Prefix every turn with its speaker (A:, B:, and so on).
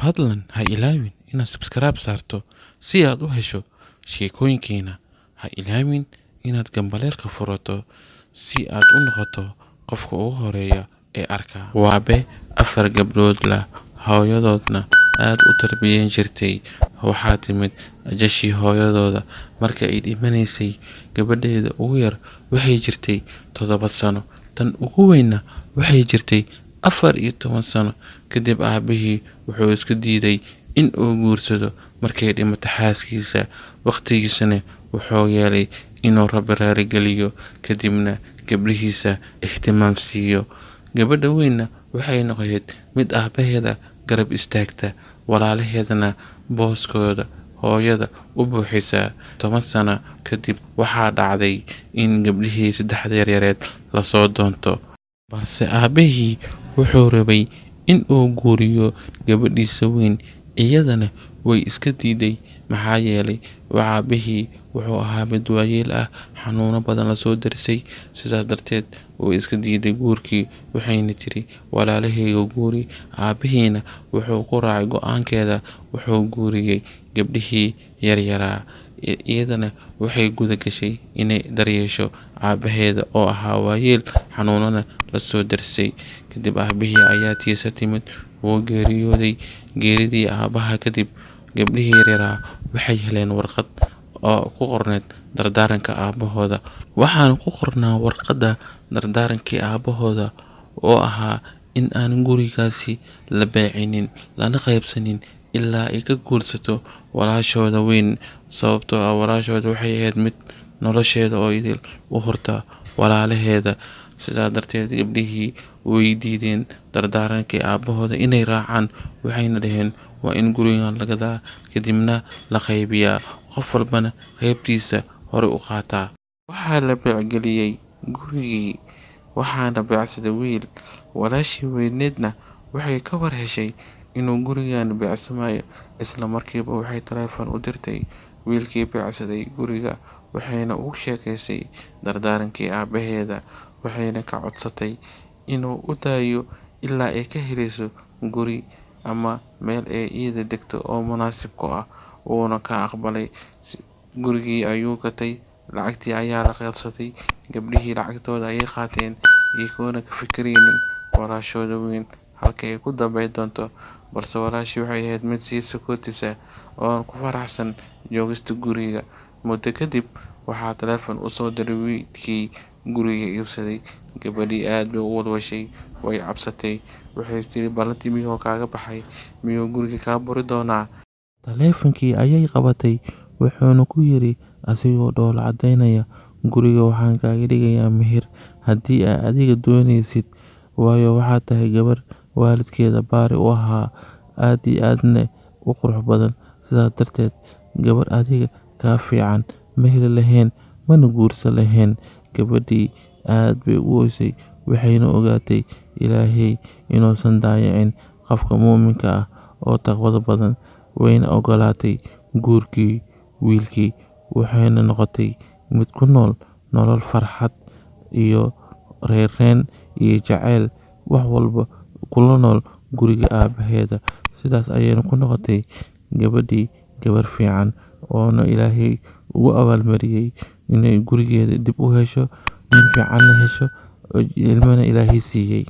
A: Fadlan ha ilaawin inaad subscribe saarto si aad u hesho sheekooyinkeena. Ha ilaawin inaad gambaleelka furato si aad u noqoto qofka ugu horeeya ee arka. Waabe afar gabdhood lah, hooyadoodna aad u tarbiyeyn jirtay. Waxaa timid ajashii hooyadooda marka ay dhimanaysay. Gabadheeda ugu yar waxay jirtay 7 sano, tan ugu weynna waxay jirtay 14 sano. Kadib aabbihii wuxuu isku diiday in uu guursado markay dhimatay xaaskiisa. Waqtigiisana wuxuu yeelay inuu Rabbi raali geliyo, kadibna gabdhihiisa ihtimaam siiyo. Gabadha weynna waxay noqotay mid aabbaheeda garab istaagta, walaalaheedana booskooda hooyada u buuxisa. 10 sano kadib waxaa dhacday in gabdhihii saddexda yaryareed lasoo doonto, balse aabbihii wuxuu rabay in uu guuriyo gabadhiisa weyn, iyadana way iska diiday. Maxaa yeelay aabbihii wuxuu ahaa mid waayeel ah, xanuuno badan lasoo darsay. Sidaas darteed way iska diiday guurkii, waxayna tiri walaalahayga guuri. Aabbihiina wuxuu ku raacay go'aankeeda, wuxuu guuriyey gabdhihii yaryaraa. Iyadana waxay guda gashay inay daryeesho aabbaheeda oo ahaa waayeel, xanuunana lasoo darsay. Kadib aabbihii ayaa tiisa timid, wuu geeriyooday. Geeridii aabbaha kadib, gabdhihii yaryaraa waxay heleen warqad oo ku qorneyd dardaaranka aabbahooda. Waxaana ku qornaa warqadda dardaarankii aabbahooda oo ahaa in aan gurigaasi la beecinin lana qaybsanin ilaa ay ka guursato walaashooda weyn, sababtoo ah walaashooda waxay ahayd mid nolosheeda oo idil u hurta walaalaheeda. Sidaa darteed gabdhihii way diideen dardaarankii aabbahooda inay raacaan, waxayna dhaheen waa in gurigan la gadaa kadibna la qaybiyaa, qof walbana qaybtiisa hore u qaataa. Waxaa la beecgeliyey gurigii, waxaana beecsaday wiil. Walaashii weyneedna waxay ka war heshay inuu gurigan beecsamayo. Isla markiiba waxay taleefan u dirtay wiilkii beecsaday guriga, waxayna ugu sheekaysay dardaarankii aabbaheeda, waxayna ka codsatay inuu u daayo ilaa ay ka helayso guri ama meel ay iyada degto oo munaasib ku ah. Wuuna ka aqbalay. Gurigii ayuu gatay, lacagtii ayaa la qaybsaday. Gabdhihii lacagtooda ayay qaateen, iyagoona ka fikiraynin walaashooda weyn halka ay ku dambeyn doonto. Balse walaashii waxay ahayd mid sii sakootisa oo ku faraxsan joogista guriga. Muddo kadib waxaa taleefan u soo diray wiilkii guriga iibsaday. Gabadhii aad bay u walwashay, way cabsatay, waxay is tiri ballantii miyuu kaaga baxay, miyuu guriga kaa buri doonaa. Taleefankii ayay qabatay, wuxuuna ku yiri asigoo dhoola caddaynaya, guriga waxaan kaaga dhigayaa meher haddii aad adiga doonaysid, waayo waxaad tahay gabar waalidkeeda baari u ahaa, aad iyo aadna u qurux badan. Sidaas darteed gabar adiga kaa fiican ma heli lahayn, mana guursan lahayn. Gabadhii aad bay u ooysay, waxayna ogaatay Ilaahay inuusan daayicin qofka muuminka ah oo taqwada badan. Wayna ogolaatay guurkii wiilkii, waxayna noqotay mid ku nool nolol farxad iyo reereen iyo jacayl, wax walba kula nool guriga aabbaheeda. Sidaas ayayna ku noqotay gabadhii gabar fiican, oona Ilaahay ugu abaalmariyey inay gurigeeda dib u hesho, nin fiicanna hesho, ilmana Ilaahay siiyey.